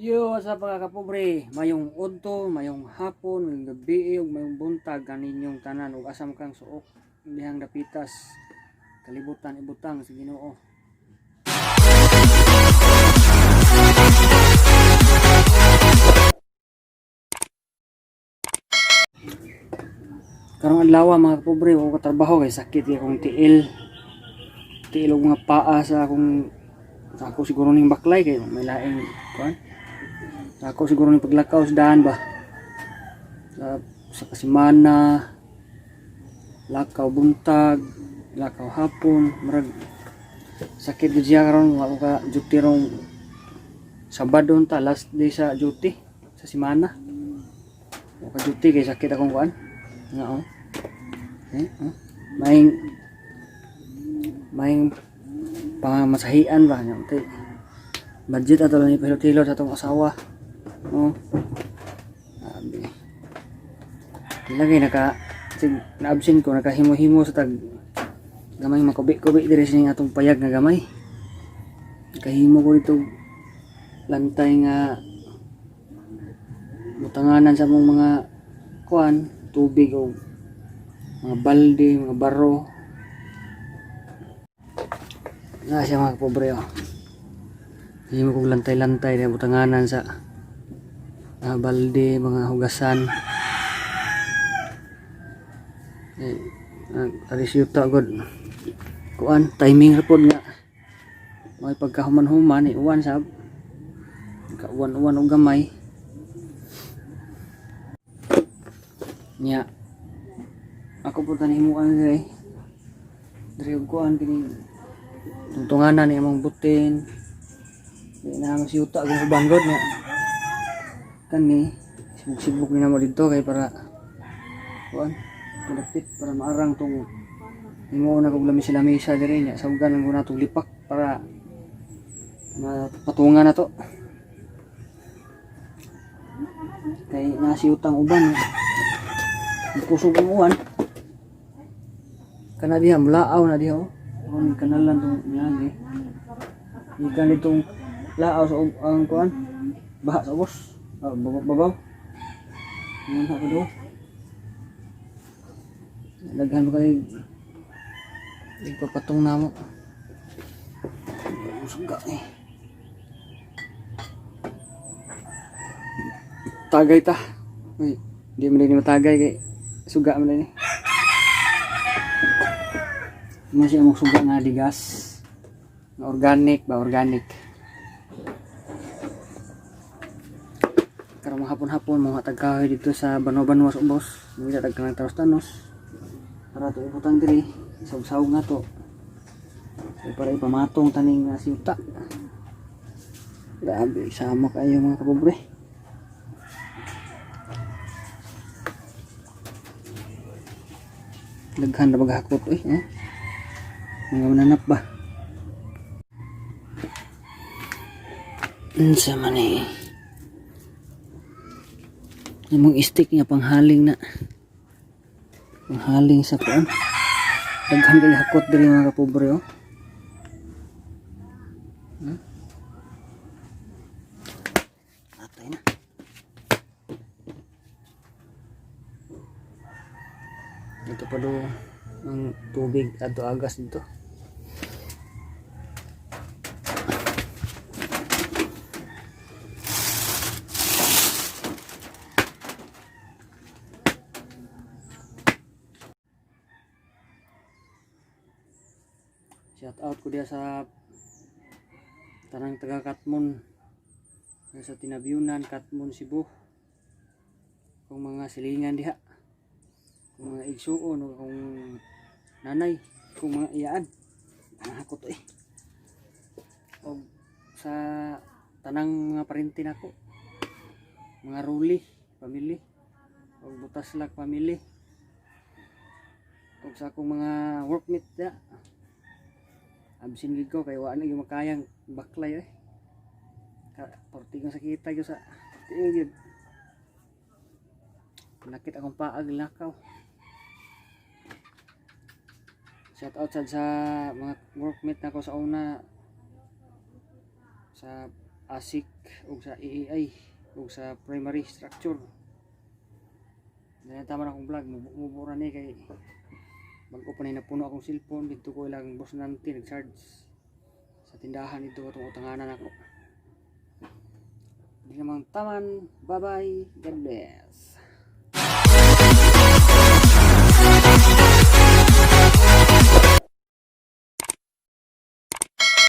Yo, what's up, mga kapobre? Mayong udto, mayong hapon, mayong gabi, ug mayong buntag kaninyong tanan ug asam kang suok dihang dapitas kalibutan ibutang sa Ginoo. Karong adlaw, mga kapobre, wa ko katrabaho kay sakit kay akong tiil. Tiil ug mga paa sa akong sa ako siguro ning baklay kay may laing kuan. Ako siguro ning paglakaw sa daan ba. Sa kasimana, lakaw buntag, lakaw hapon, murag sakit gud siya karon. Wa ko ka duty rong Sabado ta, last day sa duty sa simana. Wa ka duty kay sakit akong kuan. Nga oh. Eh, oh. Maing maing pamasahian ba nya tay. Budget ato lang ipahilot-hilot sa atong asawa. Oh. Sabi. Lagi naka sig na-absent ko, nakahimo-himo sa tag gamay, makubi-kubi diri sa atong payag nga gamay. Nakahimo ko dito lantay nga butanganan sa among mga kuan, tubig o mga balde, mga baro. Na siya, mga pobre, oh. Himo kog lantay-lantay na butanganan sa balde, mga hugasan. Eh, aris yuta god. Kuan, timing ra pod nga. May pagkahuman-human, eh, uwan sab. Kauwan-uwan og gamay. Nya. Ako po tanihimuan dire. Dire og kuan kining tungtunganan ni among butin. Di na mas yuta kung uban god nya. Kani sibuk-sibuk ni namo didto kay para kuan malapit para maarang tong himo na kog lamisa-lamisa diri nya, sawgan lang ko na tong lipak para mapatungan na to kay nasiyutang uban, kusog ang uwan. Kana diha mulaaw na diha, oh. Ang kanalan tong miagi gikan ditong laaw sa ang kuan, baha sa ubos. Ah, babaw babaw. Ngayon ako do. Daghan pa kay nagpapatong na mo. Suga eh. Tagay ta. Uy, di man din matagay kay suga man din eh. Mo siya mong suga nga digas. Nga organic ba, organic. Karong mga hapon-hapon mga tagkahoy dito sa Banwa-Banwa sa ubos. Mga tag kanang tanos-tanos. Para to ibutang diri, saug-saug na to. Kay para ipamatong taning siyuta. Grabe, sama kayo, mga kapobre. Daghan na maghakot eh. Eh? Mga mananap ba? Unsa man eh. Imong stick nga panghaling na. Panghaling sa kuan. Daghan kay hakot diri, mga kapobre, oh. Atay na. Ito pa do ang tubig adto agas dito. Shout out ko diya sa tanang taga Katmon sa Tinabyunan, Katmon, Cebu. Kung mga silingan diha, kung mga igsuon o kung nanay, kung mga iyaan. Ako to eh. O sa tanang mga parente nako, mga Ruli family o Butaslak family o sa akong mga workmate diha. Absin gid ko kay wa na gyud makayang baklay eh. Porti kong sakita gyud sa tiil gyud. Nakit akong paag lakaw. Shout out sad sa mga workmate nako sa una sa ASIC ug sa AAI ug sa primary structure. Dili tama na akong vlog, mubo ra ni kay bag-o pa ni napuno akong cellphone dito ko ilang boss nanti nag-charge sa tindahan dito atong utanganan ako. Di namang taman. Bye bye. God bless.